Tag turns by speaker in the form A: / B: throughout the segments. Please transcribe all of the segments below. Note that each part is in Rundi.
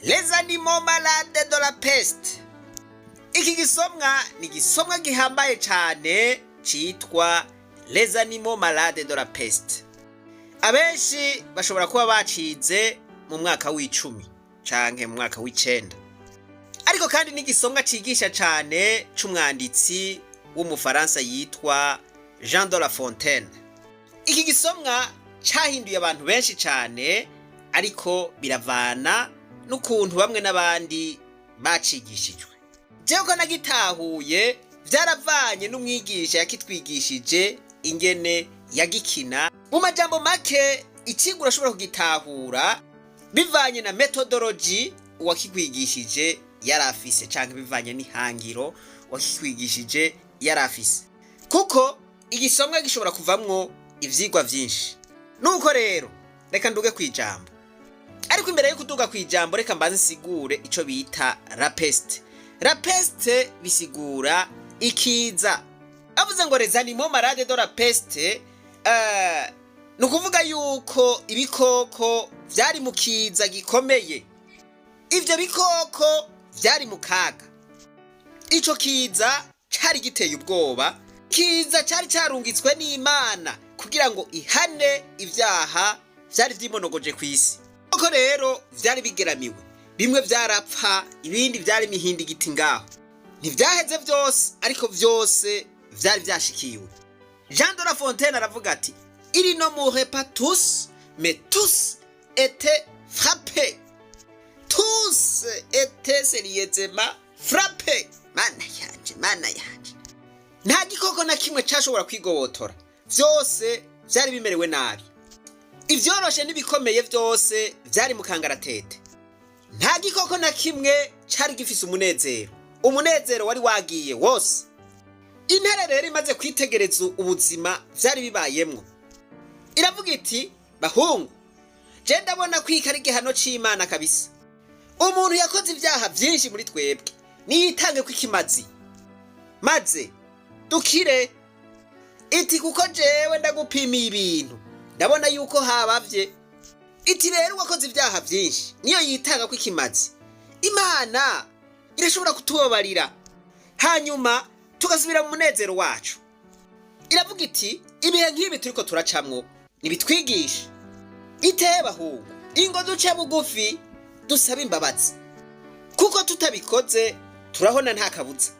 A: Les animaux malades de la peste. Iki gisomwa ni igisomwa gihambaye cyane citwa Les animaux malades de la peste. Abenshi bashobora kuba bacize mu mwaka w'icumi canke mu mwaka w'icenda, ariko kandi ni igisomwa cigisha cane c'umwanditsi w'umufaransa yitwa Jean de La Fontaine. Iki gisomwa cahinduye abantu benshi cane, ariko biravana n'ukuntu bamwe n'abandi bacigishijwe. Jewe ko nagitahuye, vyaravanye n'umwigisha yakitwigishije ingene yagikina. Mu majambo make, icigwa urashobora kugitahura bivanye na méthodologie uwakikwigishije yari afise, canke bivanye n'ihangiro uwakikwigishije yari afise, kuko igisomwa gishobora kuvamwo ivyigwa vyinshi. Nuko rero reka nduge kw'ijambo, ariko imbere yo kuduga kw'ijambo reka mbanze nsigure ico bita la peste. La peste bisigura ikiza. Avuze ngo les animaux malades de la peste, ni ukuvuga yuko ibikoko vyari mu kiza gikomeye. Ivyo bikoko vyari mu kaga. Ico kiza cari giteye ubwoba, kiza cari carungitswe n'Imana kugira ngo ihane ivyaha vyari vyimonogoje kw'isi. Koko rero vyari bigeramiwe, bimwe vyarapfa, ibindi vyari imihindigiti ngaho. Ntivyaheze vyose, ariko vyose vyari vyashikiwe. Jean de La Fontaine aravuga ati: "Ils ne mouraient pas tous, mais tous étaient frappés, tous étaient sérieusement frappés." Mana yanje, mana yanje, nta gikoko na kimwe cashobora kwigobotora, vyose vyari bimerewe nabi. Ivyoroshe n'ibikomeye vyose vyari mu kangaratete. Nta gikoko na kimwe cari gifise umunezero, umunezero wari wagiye wose. Intare rero imaze kwitegereza ubuzima vyari bibayemwo, iravuga iti: "Bahungu, je ndabona ko iki ari igihano c'Imana kabisa. Umuntu yakoze ibyaha vyinshi muri twebwe niyitange ko ikimazi, maze dukire." Iti: "Kuko jewe ndagupimiye ibintu, ndabona yuko habavye." Iti: "Rero uwakoze ibyaha vyinshi niyo yitanga ko ikimazi, Imana irashobora kutubabarira, hanyuma tugasubira mu munezero wacu." Iravuga iti: "Ibihe nk'ibi turiko turacamwo nibitwigisha iteye. Bahungu, ingo duce bugufi dusabe imbabazi, kuko tutabikoze turahona nta kabuza."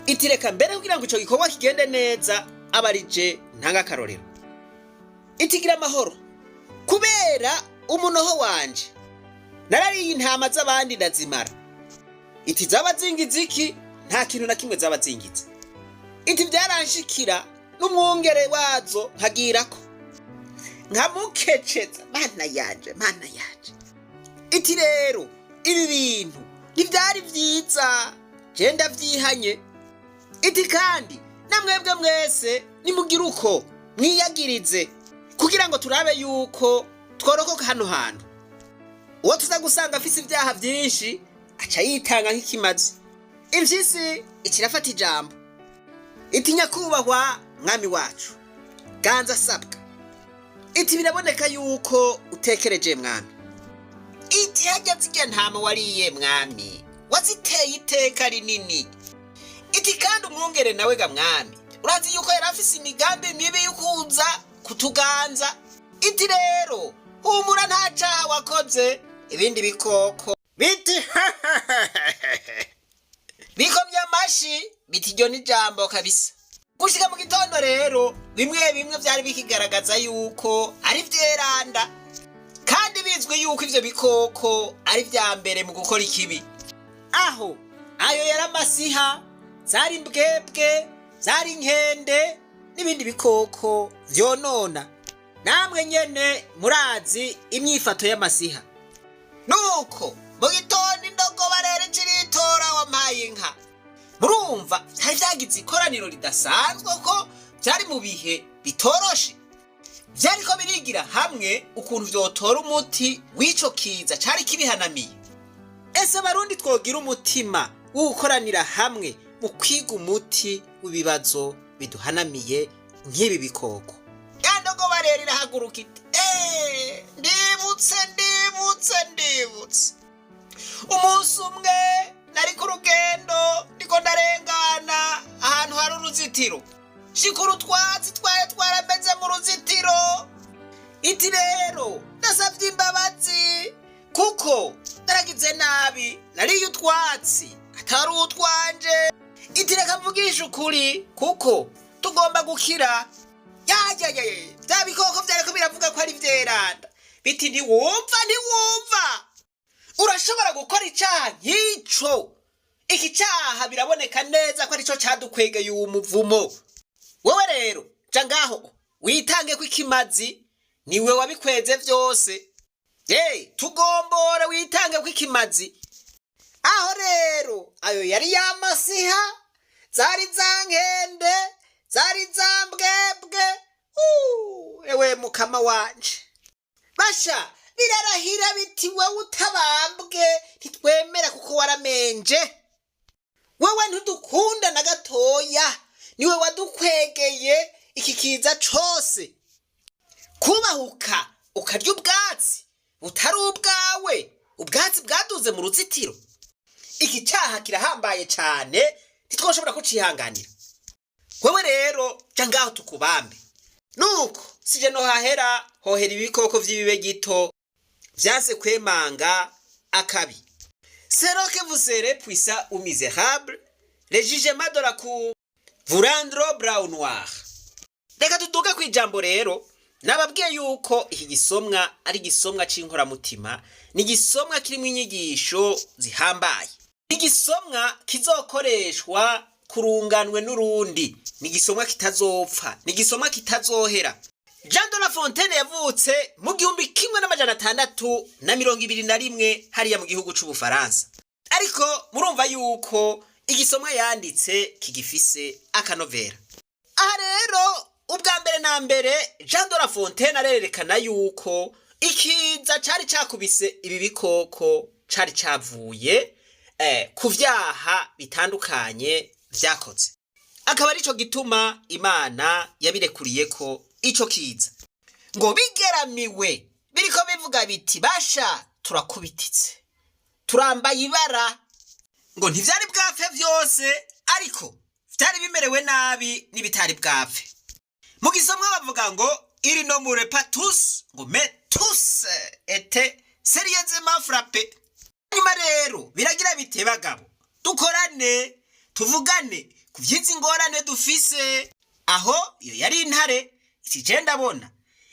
A: Iti: "Reka mbere kugira ngo ico gikorwa kigende neza aba ari je ntanga akarorero." Iti: "Gira amahoro, kubera umunoho wanje narariye intama z'abandi ndazimara." Iti: "Zaba zingize iki? Nta kintu na kimwe zaba zingize." Iti: "Byaranshikira n'umwungere wazo nkagirako nkamukeceza. Mana yanje, mana yanje." Iti: "Rero ibi bintu ntibyari vyiza, je ndavyihanye." Iti: "Kandi namwebwe mwese nimugire uko, mwiyagirize kugira ngo turabe yuko tworokoka hano hantu. Uwo tuza gusanga afise ibyaha vyinshi aca yitanga nk'ikimazi." Imvyisi ikirafata ijambo iti: "Nyakubahwa mwami wacu, ganza asabwa." Iti: "Biraboneka yuko utekereje, mwami." Iti: "Harya zirya ntama wariye, mwami, waziteye iteka rinini." Iti: "Kandi umwungere nawe ga mwami, urazi yuko yari afise imigambi mibi y'ukuza kutuganza." Iti: "Rero humura, nta caha wakoze." Ibindi bikoko biti bikomye amashi biti: "Iryo ni jambo kabisa." Gushika mu gitondo rero, bimwe bimwe vyari bikigaragaza yuko ari vyeranda, kandi bizwi yuko ivyo bikoko ari vya mbere mu gukora ikibi. Aho ayo yari amasiha, zari imbwebwe, zari inkende n'ibindi bikoko vyonona. Namwe nyene murazi imyifato y'amasiha. Nuko mu gitondo indogoba rero iciritora wampaye inka. Murumva vyari vyagize ikoraniro ridasanzwe, ko vyari mu bihe bitoroshe. Vyariko birigira hamwe ukuntu vyotora umuti w'ico kiza cari kibihanamiye. Ese Abarundi twogira umutima wo gukoranira hamwe mu kwiga umuti w'ibibazo biduhanamiye nk'ibi bikoko? Ya ndogoba rero irahaguruka iti: "Eee, ndibutse, ndibutse, ndibutse." Umunsi umwe nari ku rugendo, ndiko ndarengana ahantu hari uruzitiro, shikura utwatsi twari twarameze mu ruzitiro. Iti rero ndasabye imbabazi kuko naragize nabi, nariye utwatsi atari utwanje. Iti reka mvugishe ukuri kuko tugomba gukira. Yayayaya, bya bikoko vyariko biravuga ko ari vyeranda, biti ntiwumva, ntiwumva, urashobora gukora icaha nk'ico? Iki caha biraboneka neza ko arico cadukwegeye uwo muvumo. Wewe rero ja ngaho witange ko ikimazi, niwe wabikweze vyose. Hey, tugombore witange ko ikimazi. Aho rero ayo yari yamasiha, zari za nkende, zari za mbwebwe. Ewe mukama wanje, basha birarahira biti wewe utabambwe ntitwemera kuko waramenje. Wewe ntudukunda na gatoya, niwe wadukwegeye iki kiza cose. Kubahuka ukarya ubwatsi butari ubwawe, ubwatsi bwaduze mu ruzitiro, iki cyaha kirahambaye cyane, ntitwoshobora kucihanganira. Wewe rero ja ngaho tukubambe. Nuko sije no hahera hohera ibikoko vy'ibibe gito vyanse kwemanga akabi. Selon que vous serez puissant ou misérable, le jugement de la cour vous rendra blanc ou noir. Reka tuduge ku ijambo rero. Nababwiye yuko iki gisomwa ari igisomwa c'inkoramutima, ni igisomwa kirimo inyigisho zihambaye, igisomwa kizokoreshwa kurunganwe n'urundi, ni igisomwa kitazopfa, ni igisomwa kitazohera. Jean de La Fontaine yavutse mu 1621 hariya mu gihugu c'Ubufaransa, ariko murumva yuko igisomwa yanditse kigifise akanovera. Aha rero ubwa mbere na mbere Jean de La Fontaine arerekana yuko ikiza cari cakubise ibi bikoko cari cavuye ku vyaha bitandukanye vyakoze, akaba arico gituma Imana yabirekuriye ko ico kiza. Ngo bigeramiwe biriko bivuga biti basha turakubititse, turambaye ibara. Ngo ntivyari bwapfe vyose, ariko vyari bimerewe nabi n'ibitari bwapfe. Mu gisomwa bavuga ngo ils ne moururent pas tous, ngo mais tous étaient sérieusement frappés. Nyuma rero biragira bite? Bagabo, dukorane tuvugane ku vy'izi ngorane dufise. Aho iyo yari intare iti je ndabona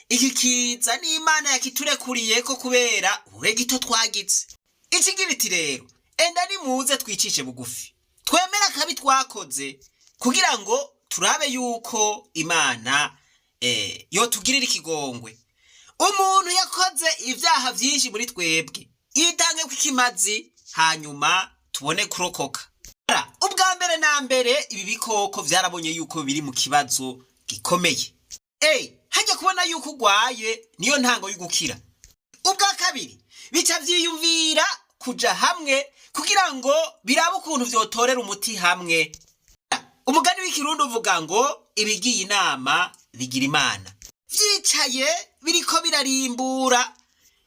A: iki kiza n'Imana yakiturekuriye ko kubera ubube gito twagize. Ikigira iti rero enda nimuze twicishe bugufi, twemere akabi twakoze kugira ngo turabe yuko Imana yotugirira ikigongwe. Umuntu yakoze ibyaha byinshi muri twebwe yitange ko ikimazi, hanyuma tubone kurokoka. Ubwa mbere na mbere ibi bikoko vyarabonye yuko biri mu kibazo gikomeye. Hajya kubona yuko ugwaye niyo ntango y'ugukira. Ubwa kabiri bica vyiyumvira kuja hamwe kugira ngo birabe ukuntu vyotorera umuti hamwe. Umugani w'Ikirundi uvuga ngo ibigiye inama bigira imana. Vyicaye biriko birarimbura,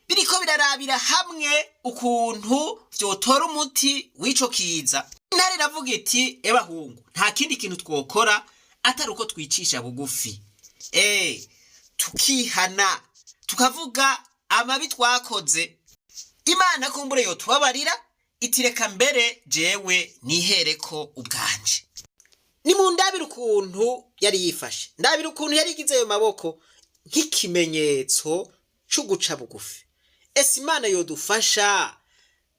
A: biriko birarabira hamwe ukuntu vyotora umuti w'ico kiza. Intare iravuga iti ebahungu, nta kindi kintu twokora atari uko twicisha bugufi, tukihana, tukavuga amabi twakoze. Imana kumbure yotubabarira. Itireka mbere jewe nihereko ubwanje. Ni mu ndabira ukuntu yari yifashe, ndabira ukuntu yari igize ayo maboko nk'ikimenyetso c'uguca bugufi. Ese Imana yodufasha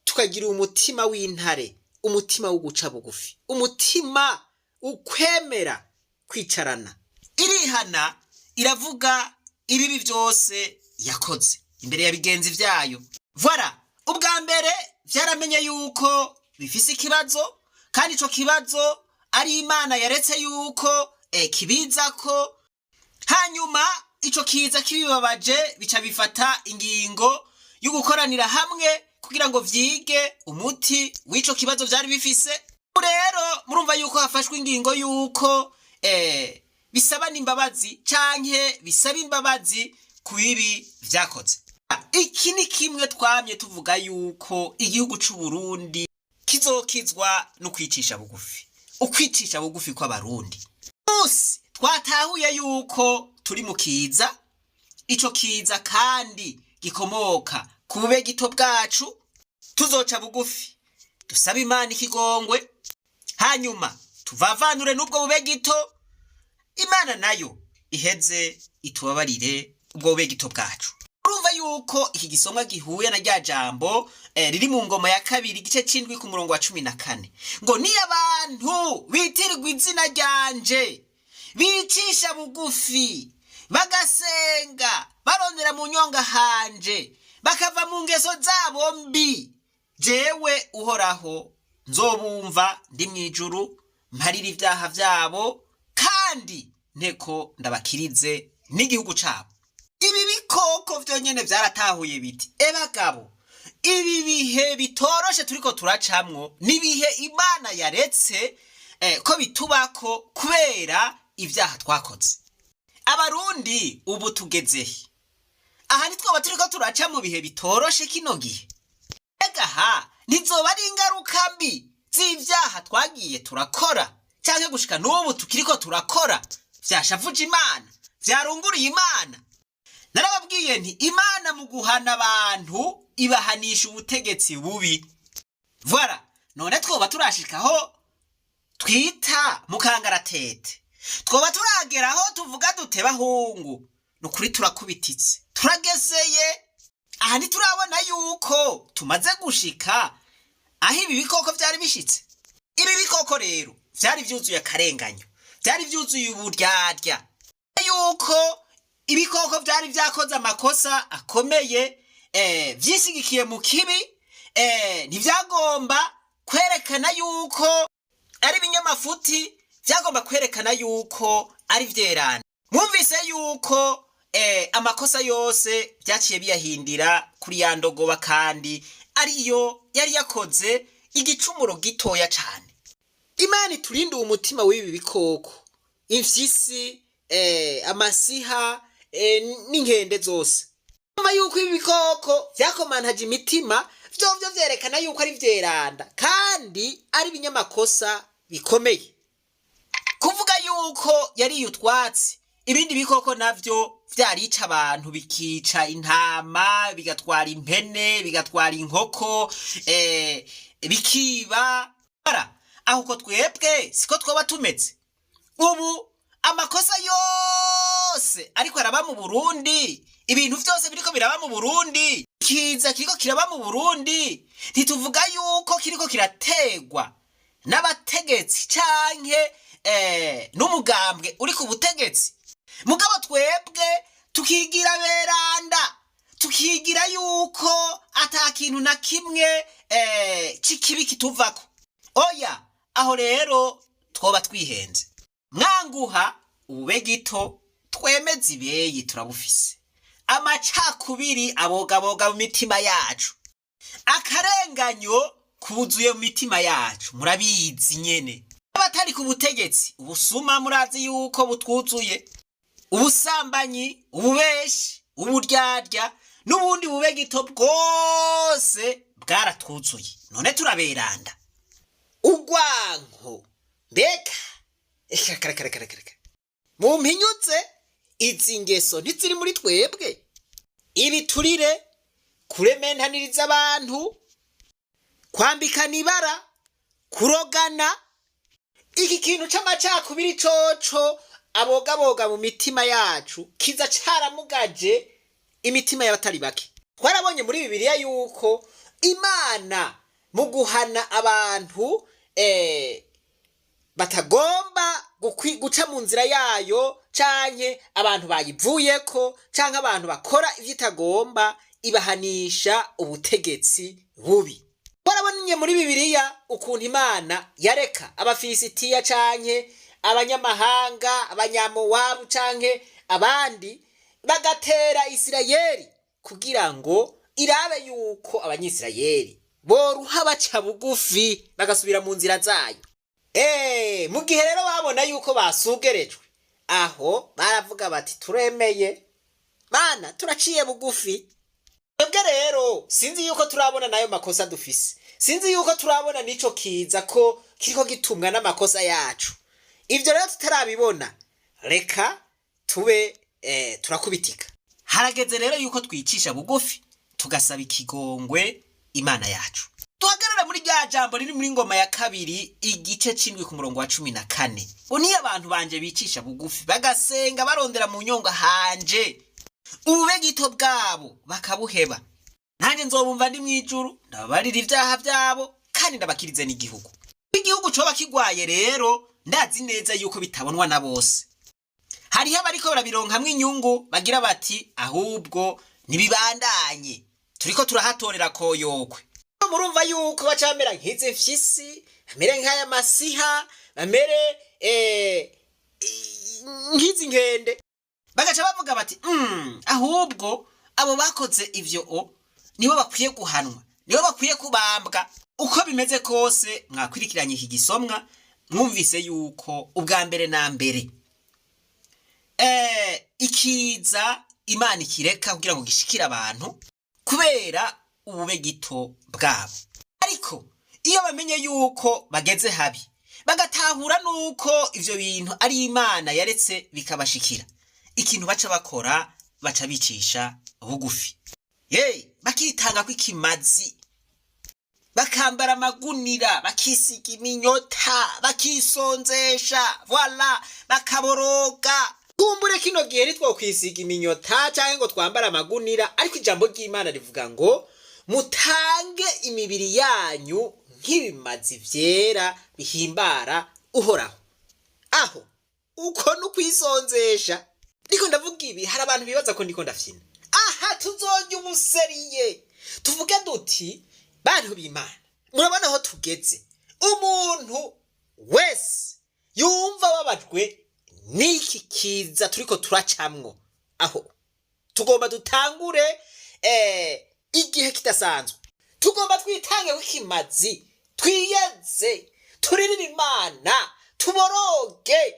A: tukagira umutima w'intare, umutima wo guca bugufi, umutima ukwemera kwicarana? Irihana, iravuga ibibi byose yakoze imbere ya bigenzi vyayo. Voilà, ubwa mbere vyaramenye yuko bifise ikibazo, kandi ico kibazo ari Imana yaretse yuko kibizako. Hanyuma ico kiza kibibabaje, bica bifata ingingo yo gukoranira hamwe kugira ngo vyige umuti w'ico kibazo vyari bifise. Rero murumva yuko hafashwe ingingo yuko bisaba n'imbabazi canke bisaba imbabazi ku bibi vyakoze. Iki ni kimwe twamye tuvuga yuko igihugu c'u Burundi kizokizwa no kwicisha bugufi, ukwicisha bugufi kw'Abarundi. Munsi twatahuye yuko turi mu kiza, ico kiza kandi gikomoka ku bube gito bwacu, tuzoca bugufi dusabe Imana ikigongwe, hanyuma tuvavanure n'ubwo bube gito, Imana nayo iheze itubabarire ubwo bube gito bwacu. Urumva yuko iki gisomwa gihuye na rya jambo riri mu Ngoma ya Kabiri, igice c'indwi, ku murongo wa 14, ngo: "Niyo abantu bitirirwa izina ryanje bicisha bugufi, bagasenga barondera mu nyonga hanje, bakava mu ngeso zabo mbi, jewe Uhoraho nzobumva ndi mw'ijuru, mparira ibyaha vyabo, kandi nteko ndabakirize n'igihugu cabo." Ibi bikoko vyonyene vyaratahuye biti: "Ebagabo, ibi bihe bitoroshe turiko turacamwo nibihe Imana yaretse ko bitubako kubera ibyaha twakoze." Abarundi, ubu tugezehe? Aha ntitwaba turiko turaca mu bihe bitoroshe kino gihe? Ega ha ntizoba ari ingaruka mbi z'ivyaha twagiye turakora canke gushika n'ubu tukiriko turakora, vyashavuje Imana, vyarunguriye Imana? Narababwiye nti Imana mu guhana abantu ibahanisha ubutegetsi bubi. Voilà. None twoba turashikaho twita mu kangaratete? Twoba turageraho tuvuga dute: "Bahungu, ni ukuri turakubititse, turageseye"? Aha ntiturabona yuko tumaze gushika aho ibi bikoko vyari bishitse? Ibi bikoko rero vyari vyuzuye akarenganyo, vyari vyuzuye uburyarya, yuko ibikoko vyari vyakoze amakosa akomeye, vyishigikiye mu kibi, ntivyagomba kwerekana yuko ari ibinyamafuti, vyagomba kwerekana yuko ari vyerana. Mwumvise yuko amakosa yose vyaciye biyahindira kuri ya ndogoba, kandi ariyo yari yakoze igicumuro gitoya cane. Imana iturinde uwo mutima w'ibi bikoko, imfyisi, amasiha, n'inkende zose. Urumva yuko ibi bikoko vyakomantaje imitima, vyovyo vyerekana yuko ari vyeranda kandi ari ibinyamakosa bikomeye. Kuvuga yuko yariye utwatsi, ibindi bikoko navyo vyarica abantu, bikica intama, bigatwara impene, bigatwara inkoko, bikiba. Bara aho uko twebwe siko twoba tumeze ubu? Amakosa yose ariko araba mu Burundi, ibintu vyose biriko biraba mu Burundi, kiza kiriko kiraba mu Burundi, ntituvuga yuko kiriko kirategwa n'abategetsi canke n'umugambwe uri ku butegetsi, mugabo twebwe tukigira beranda, tukigira yuko ata kintu na kimwe c'ikibi kituvako? Oya, aho rero twoba twihenze. Mwanguha ube gito, twemeze ibeyi turabufise. Amacakubiri abogaboga mu mitima yacu, akarenganyo kuzuye mu mitima yacu, murabizi nyene. Abatari ku butegetsi, ubusuma murazi yuko butwuzuye, ubusambanyi, ububeshi, uburyarya n'ubundi bube gito bwose bwaratwuzuye. None turaberanda? Urwanko, mbega, reka reka reka reka reka, mumpinyutse, izi ngeso ntiziri muri twebwe? Ibiturire, kurementaniriza abantu, kwambikana ibara, kurogana, iki kintu c'amacakubiri coco abogaboga mu mitima yacu, kiza caramugaje imitima y'abatari bake. Twarabonye muri Bibiliya yuko Imana mu guhana abantu batagomba guca mu nzira yayo, canke abantu bayivuyeko, canke abantu bakora ivyo itagomba, ibahanisha ubutegetsi bubi. Twarabonye muri Bibiliya ukuntu Imana yareka Abafilisitiya canke abanyamahanga, Abanyamowabu canke abandi, bagatera Isirayeli kugira ngo irabe yuko Abanyisirayeli boruha baca bugufi bagasubira mu nzira zayo. Mu gihe rero babona yuko basugerejwe, aho baravuga bati: "Turemeye Mana, turaciye bugufi." Twebwe rero sinzi yuko turabona nayo makosa dufise, sinzi yuko turabona n'ico kiza ko kiriko gitumwa n'amakosa yacu. Ivyo rero tutarabibona, reka tube turakubitika. Harageze rero yuko twicisha bugufi, tugasaba ikigongwe Imana yacu, duhagarara muri rya jambo riri muri Ngoma ya Kabiri igice c'indwi ku murongo wa 14: "Ngo niyo abantu banje bicisha bugufi, bagasenga barondera mu nyonga hanje, ubube gito bwabo bakabuheba, nanjye nzobumva ndi mw'ijuru, ndababarira ibyaha byabo kandi ndabakirize n'igihugu." Igihugu coba kigwaye rero, ndazi neza yuko bitabonwa na bose. Hariho abariko barabironkamwo inyungu, bagira bati: "Ahubwo ntibibandanye, turiko turahatorera koyokwe." Murumva yuko baca bamera nk'izi mfyisi, bamere nk'aya masiha, bamere nk'izi nkende, bagaca bavuga bati: "Ahubwo abo bakoze ivyo o nibo bakwiye guhanwa, nibo bakwiye kubambwa." Uko bimeze kose, mwakwirikiranye iki gisomwa, mwumvise yuko ubwa mbere na mbere ikiza Imana ikireka kugira ngo gishikire abantu kubera ubube gito bwabo. Ariko iyo bamenye yuko bageze habi, bagatahura nuko ivyo bintu ari Imana yaretse bikabashikira, ikintu baca bakora, baca bicisha bugufi, ye bakitanga ko ikimazi, bakambara amagunira, bakisiga iminyota, bakisonzesha, voilà, bakaboroga. Kumbure kino gihe ntitwokwisiga iminyota canke ngo twambare amagunira, ariko ijambo ry'Imana rivuga ngo mutange imibiri yanyu nk'ibimazi vyera bihimbara Uhoraho. Aho uko nukwisonzesha. Ndiko ndavuga ibi, hari abantu bibaza ko ndiko ndafyina. Aha tuzorya ubuseriye, tuvuge duti: "Bantu b'Imana, murabona aho tugeze." Umuntu wese yumva babajwe n'iki kiza turiko turacamwo, aho tugomba dutangure igihe kidasanzwe, tugomba twitange w'ikimazi, twiyeze, turirire Imana, tuboroge,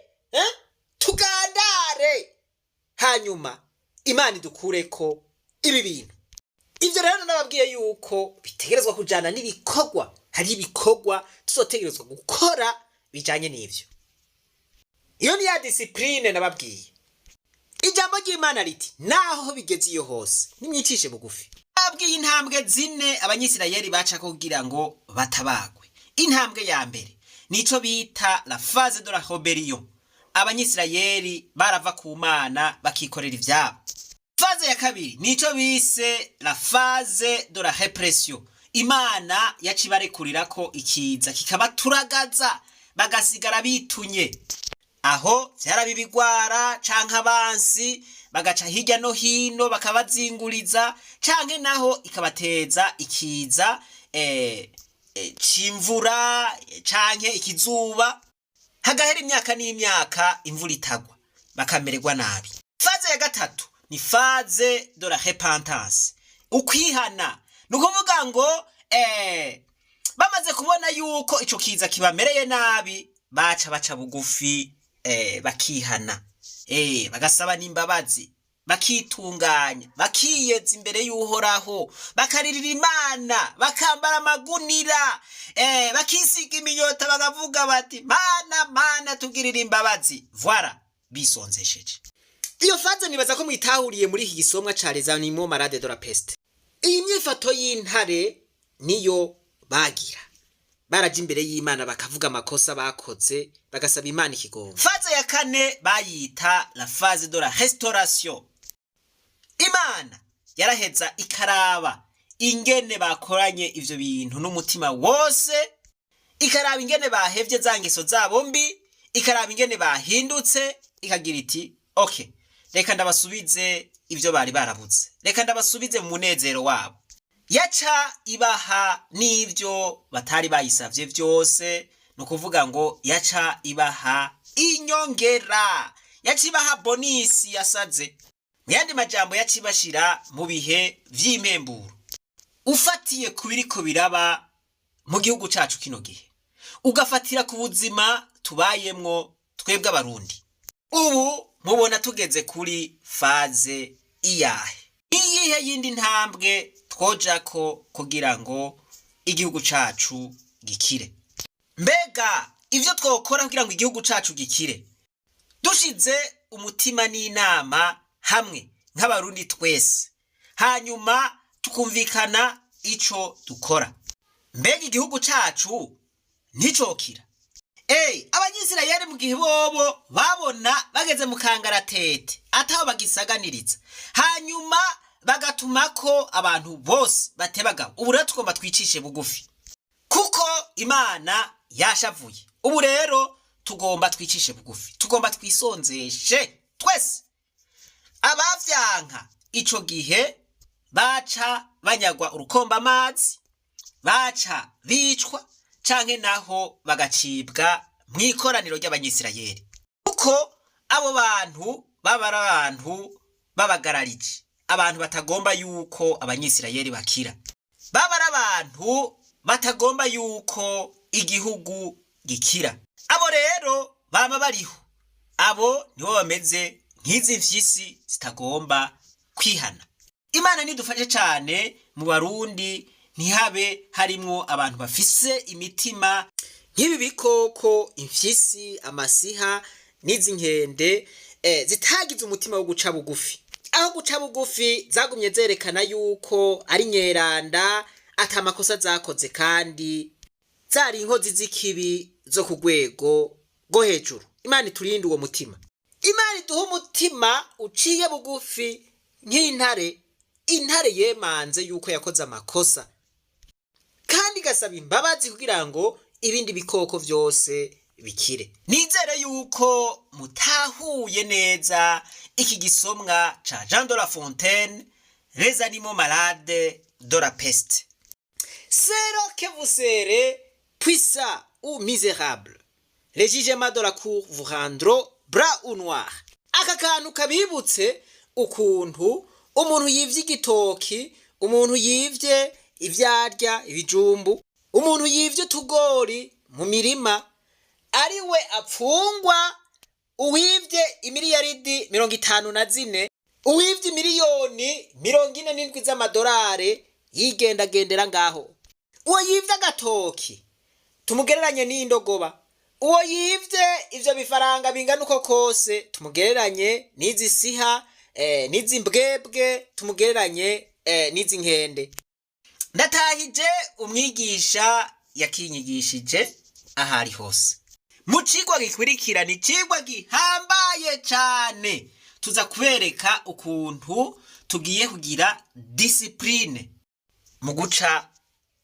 A: Tugandare, hanyuma Imana idukureko ibi bintu. Ivyo rero nababwiye yuko bitegerezwa kujana n'ibikorwa. Hari ibikorwa tuzotegerezwa gukora bijanye n'ivyo. Iyo ni ya discipline nababwiye. Ijambo ry'Imana riti: "Naho bigeze iyo hose, nimwicishe bugufi." Babwiye intambwe zine Abanyisirayeli baca kugira ngo batabagwe. Intambwe ya mbere nico bita la phase de la rébellion. Abanyisirayeli barava ku Mana, bakikorera ivyabo. Phase ya kabiri nico bise la phase de la répression. Imana yaca ibarekurirako ikiza kikabaturagaza, bagasigara bitunye. Aho vyaraba ibigwara canke abansi bagaca hirya no hino bakabazinguriza, canke naho ikabateza ikiza c'imvura canke ikizuba, hagahera imyaka n'imyaka imvura itagwa, bakamererwa nabi. Phase ya gatatu ni phase de la repentance, ukwihana. Ni ukuvuga ngo bamaze kubona yuko ico kiza kibamereye nabi, baca baca bugufi, bakihana, bagasaba n'imbabazi, bakitunganya, bakiyeza imbere y'Uhoraho, bakaririra Imana, bakambara amagunira, bakisiga iminyota, bakavuga bati: "Mana, Mana, tugirire imbabazi." Voilà, bisonzesheje. Iyo phase nibaza ko mwitahuriye muri iki gisomwa ca Les animaux malades de la peste. Iyi myifato y'intare niyo bagira: baraja imbere y'Imana, bakavuga amakosa bakoze, bagasaba Imana ikigongo. Phase ya kane bayita la phase de la restauration. Imana yaraheza ikaraba ingene bakoranye ivyo bintu n'umutima wose, ikaraba ingene bahevye za ngeso zabo mbi, ikaraba ingene bahindutse, ikagira iti: "Okay, reka ndabasubize ivyo bari barabuze, reka ndabasubize mu munezero wabo." Yaca ibaha n'ivyo batari bayisavye vyose. Ni ukuvuga ngo yaca ibaha inyongera, yaca ibaha bonus yasaze. Mu yandi majambo, yaca ibashira mu bihe vy'impemburo. Ufatiye ku biriko biraba mu gihugu cacu kino gihe, ugafatira ku buzima tubayemwo twebwe Abarundi ubu, mubona tugeze kuri phase iyahe? Iyihe yindi ntambwe twojako kugira ngo igihugu cacu gikire? Mbega ivyo twokora kugira ngo igihugu cacu gikire, dushize umutima n'inama hamwe nk'Abarundi twese, hanyuma tukumvikana ico dukora, mbega igihugu cacu nticokira? Ey, Abanyisirayeli mu gihe bobo babona bageze mu kangaratete ataho bagisaganiriza, hanyuma bagatumako abantu bose batebagabo: "Ubu rero tugomba twicishe bugufi kuko Imana yashavuye. Ubu rero tugomba twicishe bugufi, tugomba twisonzeshe twese." Abavyanka ico gihe baca banyagwa urukomba amazi, baca bicwa, canke naho bagacibwa mw'ikoraniro ry'Abanyisirayeli, kuko abo bantu baba ari abantu babagararije, abantu batagomba yuko Abanyisirayeli bakira, baba ari abantu batagomba yuko igihugu gikira. Abo rero bama bariho, abo nibo bameze nk'izi mfyisi zitagomba kwihana. Imana nidufashe cane, mu Barundi ntihabe harimwo abantu bafise imitima nk'ibi bikoko, imfyisi, amasiha n'izi nkende, zitagize umutima wo guca bugufi. Aho guca bugufi zagumye zerekana yuko ari nyeranda, ata makosa zakoze, kandi zari inkozi z'ikibi zo ku rwego rwo hejuru. Imana iturinde uwo mutima. Imana iduhe umutima uciye bugufi nk'intare. Intare yemanze yuko yakoze amakosa kandi igasaba imbabazi kugira ngo ibindi bikoko vyose bikire. Nizere yuko mutahuye neza iki gisomwa ca Jean de La Fontaine, Les animaux malades de la peste. C'est là que vous serez puissant ou misérable, les jugements de la cour vous rendront blanc ou noir. Aka kantu kabibutse ukuntu umuntu yivye igitoki, umuntu yivye ivyarya, ibijumbu, umuntu yivye utugori mu mirima ari we apfungwa, uwivye imiliyaridi 54, uwivye miliyoni 47 z'amadolari yigendagendera ngaho. Uwo yivye agatoki tumugereranye n'indogoba, uwo yivye ivyo bifaranga bingana uko kose tumugereranye n'izi siha, n'izi mbwebwe, tumugereranye n'izi nkende. Ndatahije umwigisha yakinyigishije ahari hose. Mu cigwa gikurikira, ni icigwa gihambaye cane, tuza kubereka ukuntu tugiye kugira discipline mu guca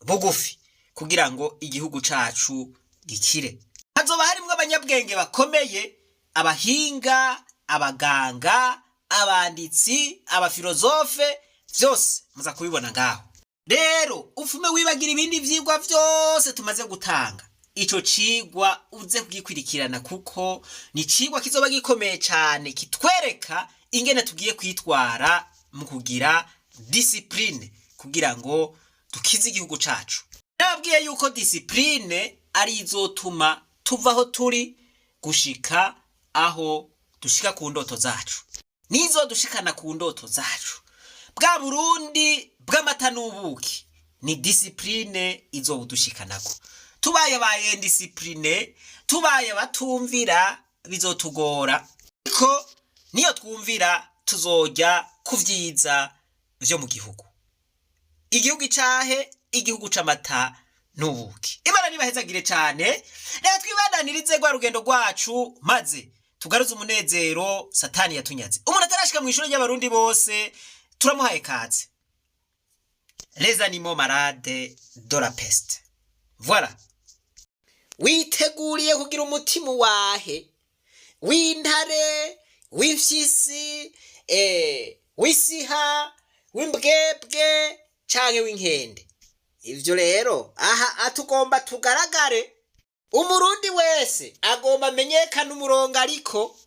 A: bugufi kugira ngo igihugu cacu gikire. Hazoba harimwo abanyabwenge bakomeye, abahinga, abaganga, abanditsi, abafilozofe, vyose muza kubibona ngaho. Rero ufume wibagira ibindi vyigwa vyose tumaze gutanga, ico cigwa uze kugikurikirana, kuko ni icigwa kizoba gikomeye cane, kitwereka ingene tugiye kwitwara mu kugira discipline kugira ngo dukize igihugu cacu. Nababwiye yuko discipline ari izotuma tuva aho turi gushika aho dushika ku ndoto zacu, nizo dushikana ku ndoto zacu, bwa Burundi bw'amata n'ubuki. Ni discipline izobudushikanako. Tubaye ba indisciplinés, tubaye batumvira, bizotugora, ariko niyo twumvira tuzojya ku vyiza vyo mu gihugu. Igihugu icahe? Igihugu c'amata n'ubuki. Imana nibahezagire cane. Reka twibandanirize rwa rugendo rwacu, maze tugaruze umunezero Satani yatunyaze. Umuntu atarashika mu ishuri ry'Abarundi bose turamuhaye kaze. Les animaux malades de la peste, voilà. Witeguriye kugira umutima wahe? W'intare, w'imfyisi, w'isiha, w'imbwebwe canke w'inkende? Ivyo rero aha atugomba tugaragare. Umurundi wese agomba amenyekane umurongo, ariko